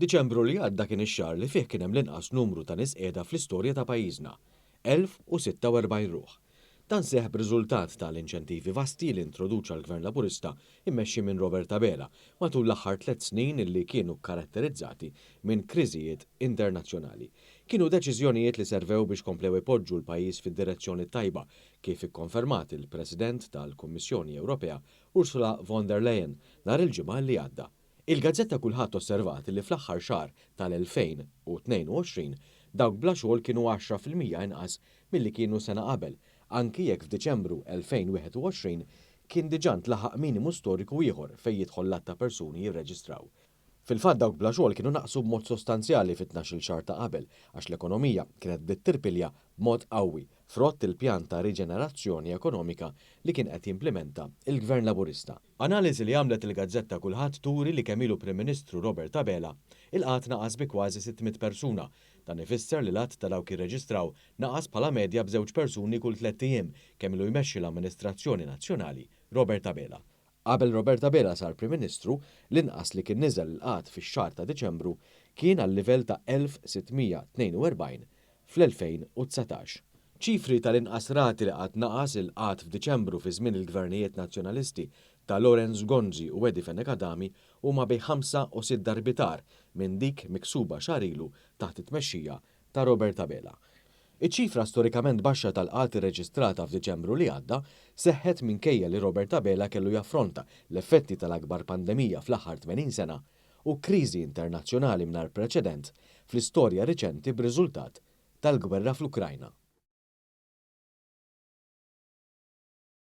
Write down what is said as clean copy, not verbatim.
Diċembru li għadda kien ix-xahar li fih kien hemm l-inqas numru ta' nies qiegħda fl-istorja ta' pajjiżna, 1,046 ruħ. Dan seħħ b'riżultat ta' l-inċentivi vasti li introduċa l-Gvern Laburista mmexxi minn Robert Abela matul l-aħħar tlett snin li kienu kkaratterizzati minn kriżijiet internazzjonali. Kienu deċiżjonijiet li servew biex komplew ipoġġu l-pajjiż fid-direzzjoni t-tajba, kif ikkonfermat il-President tal-Kummissjoni Ewropea Ursula von der Leyen nhar il-Ġimgħa li għadda. Il-gazzetta Kullħadd osservat li fl-aħħar xahar tal-2022 dawk bla xogħol kienu 10% inqas milli kienu sena qabel, anki jekk f'Diċembru 2021 kien diġà ntlaħaq minimu storiku ieħor fejn jidħol l-għadd ta' persuni jirreġistraw. Fil-fatt dawk bla xogħol kienu naqsu b'mod sostanzjali fit-tnax-il xahar ta' qabel għax l-ekonomija kienet bdiet tirpilja b'mod qawwi frott il-pjan ta' riġenerazzjoni ekonomika li kien qed jimplimenta l-Gvern Laburista. Analiżi li għamlet il-gazzetta Kullħadd turi li kemm ilu Prim Ministru Robert Abela, il-qgħad naqas bi kważi 600 persuna. Dan ifisser li l-għadd ta' dawk jirreġistraw naqas bħala medja b'żewġ persuni kull tlett ijiem kemm ilu jmexxi l-amministrazzjoni nazzjonali Robert Abela. Qabel Robert Abela sar Prim Ministru, l-inqas li kien niżel il-qgħad fix-xahar ta' Diċembru kien għal-livell ta' 1,642 fl-2019. Ċifri tal-inqas rati li qatt naqas il-qgħad f'Diċembru fi żmien il-Gvernijiet Nazzjonalisti ta' Lawrence Gonzi u Eddie Fenech Adami huma bejn ħamsa u sitt darbiet agħar minn dik miksuba xahar ilu taħt it-tmexxija ta' Robert Abela. Iċ-ċifra storikament baxxa tal-qgħad irreġistrata f'Diċembru li għadda seħħet minkejja li Robert Abela kellu jaffronta l-effetti tal-akbar pandemija fl-aħħar 80 sena u kriżi internazzjonali mingħajr preċedent fl-istorja riċenti b'riżultat tal-gwerra fl-Ukrajna.